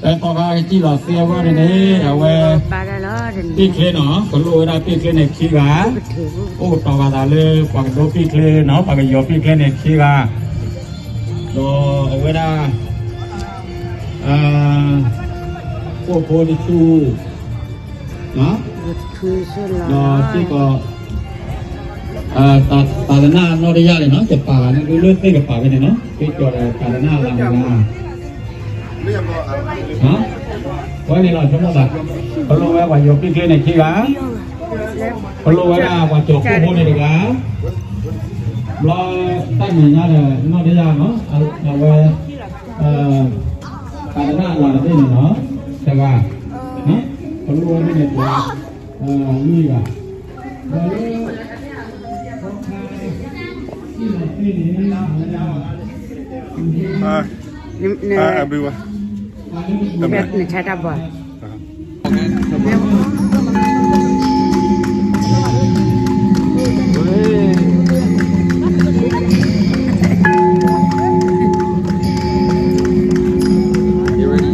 ဖဲသီခါကစံၣ်လီၤသ့အဂီၢ်န့ၣ်န့ၣ် အဝဲ ဘၣ်ဒၣ်လီၤ ပ့ၣ်ချ့နီၤ ကလိၣ်ဝဲဒၣ်ပ့ၣ်ချ့န့ၣ်ခံဂၤ, အိၣ်ကတီၤဂၤသးလၢပှၤကဒိပ့ၣ်ချ့နီၤ ပှၤကယီၤပ့ၣ်ချ့န့ၣ်ခံဂၤ, ဒီးအဝဲဒၣ် အိၣ်ဖိတဆူၣ် ဒီးစ့ၢ်ကီး သာသနာ့အနီၣ်တယၢ်န့ၣ်နီၤ ယပာ်လီၤန့ၣ် လၢသ့ၣ်ကပာ်ဖဲန့ၣ်နီၤ စ့ၢ်ကီးဒီးသာသနာ့အလၤမ့ၢ်ဂ့ၤ ဝဲန့ၣ်လီၤ ဆိကမိၣ်သး ပလိၣ်ဝဲပှၤယီၤပ့ၣ်ချ့န့ၣ်ခံဂၤ, ပလိၣ်ဝဲဒၣ်ပှၤကၠီၤခိၣ်ဖိန့ၣ်တဂၤ, ဘျီတၢ်မဲာ်ညါဒီးနီၣ်တယၢ်နီၤ အဝဲ သာသနာ့အလၤတဘ့ၣ်န့ၣ်နီၤ တဂၤ, ပလိၣ်ဝဲဒၣ်န့ၣ်တဂၤ, လွံၢ်ဂၤ, ဒီးလၢ နဆါတၢ်ဘီၣ် You ready?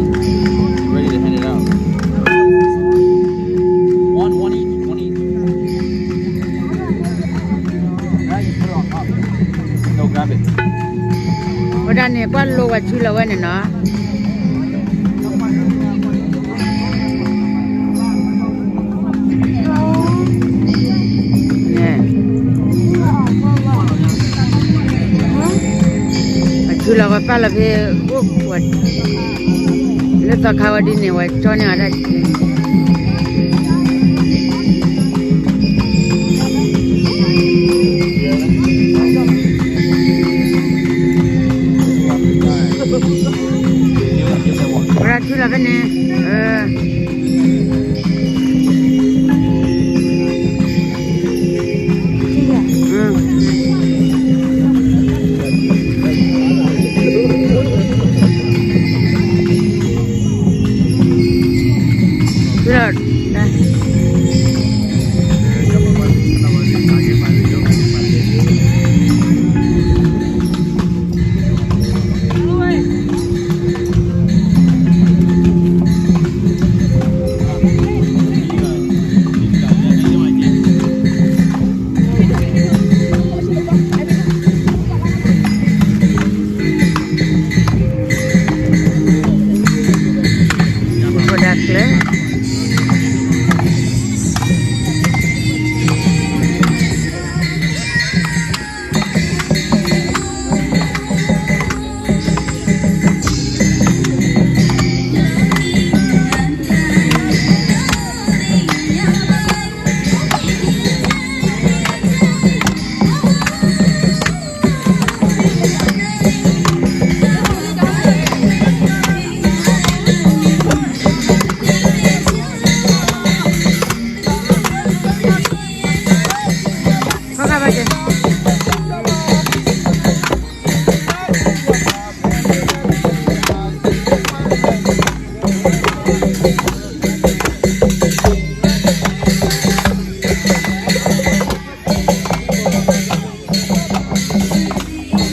You ready to hand it out? One, one each, one each. Now you put it on top. No, grab it. ဝဲဒၣ်န့ၣ် ကွၢ်လိဝဲဆူလီၤဝဲန့ၣ်နီၤ. အဆူလီၤဝဲပာ်လီၤဖဲ အိၣ်ဝဲ လၢသီခါဝဲဒ်န့ၣ် ဝဲကၠီန့ၢ်အီၤတၢ်ဆူ ဝဲဒၣ်ဆူလီၤဖဲန့ၣ် အီၣ်လံ ပအီၣ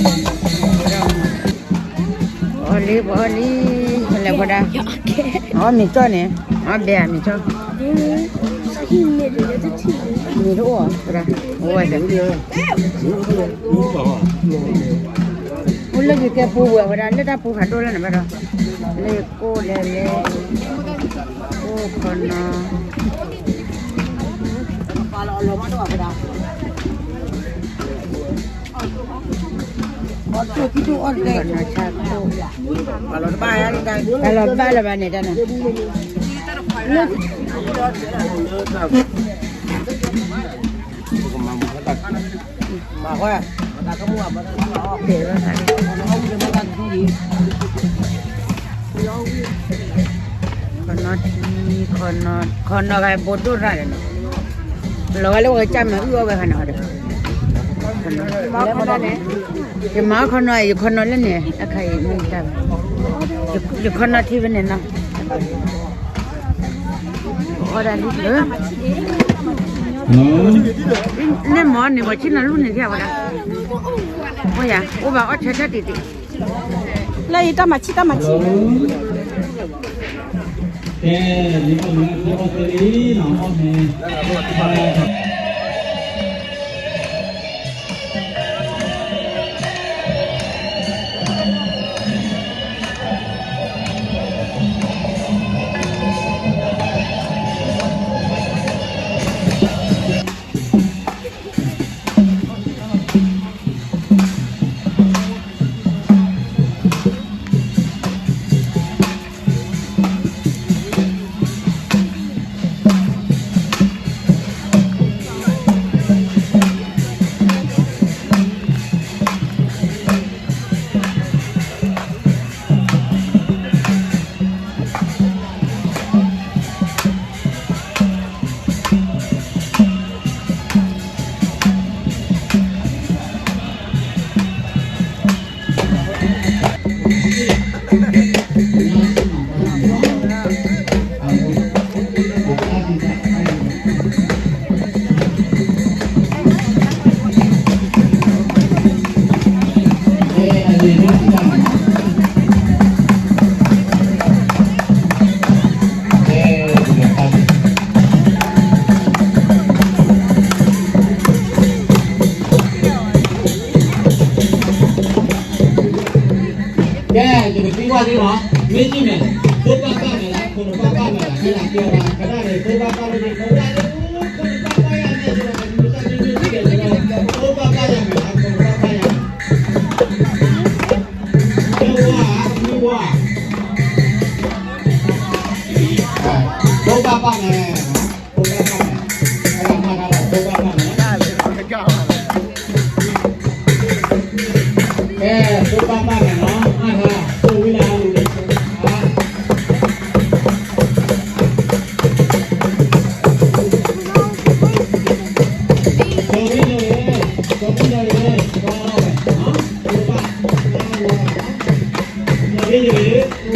်လံ လဲၤဖိဒါ အီၣ်မ့ၤကၠီၣ်န့ၣ် အီၣ်ဘဲအမ့ၤကၠီၣ် မ့ၤတအိၣ်ဖိဒါ အိၣ်ဝဲဒီး အိၣ်လၢယကဲပူဝဲဖိဒါ လၢတၢ်ပူဖးဒိၣ်လၢနဘၣ်ဒီး လၢကိၣ်လဲၤလဲၤ ကိၣ်ခီနီ ခီနီဆၣ်ခိၣ် ပလီၤဘၣ်လၢၤဘၣ်န့ၣ်တၢ်န့ၣ် မၤဃီ ခီနီထံ ခီနီ ခီနီဂၤဘိဒိၣ်ရၣ်ဒီးနီၤ လီၤဝဲလၢဝဲကစၢ်မၤအုၣ်အီၣ်ဝဲခါန့ၣ်ဒီး ယမၤအီၣ်ခီနီ ယခီနီလၢန့ၣ် အခါအံၤမ့ၢ်တၢ်ဘၣ် ယခီနီထံဖဲန့ၣ်နီၤ အီၣ်ဒၣ်လံ န့ၣ်မ့ၢ်န့ၣ် ပှၤဆ့ၣ်နီၤလူၢ်န့ၣ် ကဲဝဲဒၣ် အိၣ်ယၤ အိၣ်ဘၣ်အီၣ်ဆၢထၢၣ်တံၢ်တံၢ် လၢယတၢ်မၤဆံၣ်တၢ်မၤဆံၣ် ကဲ, လံာ်အီၣ်မ့ၤလၢအီၣ်သ့လံနီၤ, အီၣ်မ့ၤ, ကဲ, ယကသံကွၢ်သုနီၤ, မ့ၢ်ယမ့ၢ် သိၣ်ဘၣ်ဘၣ်မဲာ်လၢ ခိၣ်နဘၣ်ဘၣ်မဲာ်လၢ ခဲလၢာ်ကဲဝဲ ကဒၣ်န့ၣ် သိၣ်ဘၣ်ဘၣ်လၢ ခိၣ်ဘၣ်လၢ ခိၣ်နဘၣ်ဘၣ်ယၤန့ၣ် သိၣ်ဘၣ်ဘၣ်ယၤမဲာ်လၢ ခိၣ်နဘၣ်ဘၣ်ယၤမဲာ် မ့ၢ်ဝါ, မ့ၢ်ဝါ, သိၣ်ဘၣ်ဘၣ်မဲာ်, သိၣ်ဘၣ်ဘၣ်မဲာ်, သိၣ်ဘၣ်ဘၣ်မဲာ်, ကဲ, သိၣ်ဘၣ်ဘၣ်မဲာ်နီၤ, အါထါ, သိၣ်ဝံလၢအလူၤန့ၣ်, ကၠီၤဝံလၢ, ကၠီၤဝံလၢ, ကၠီၤဝံလၢ, ကၠီၤဝံလၢ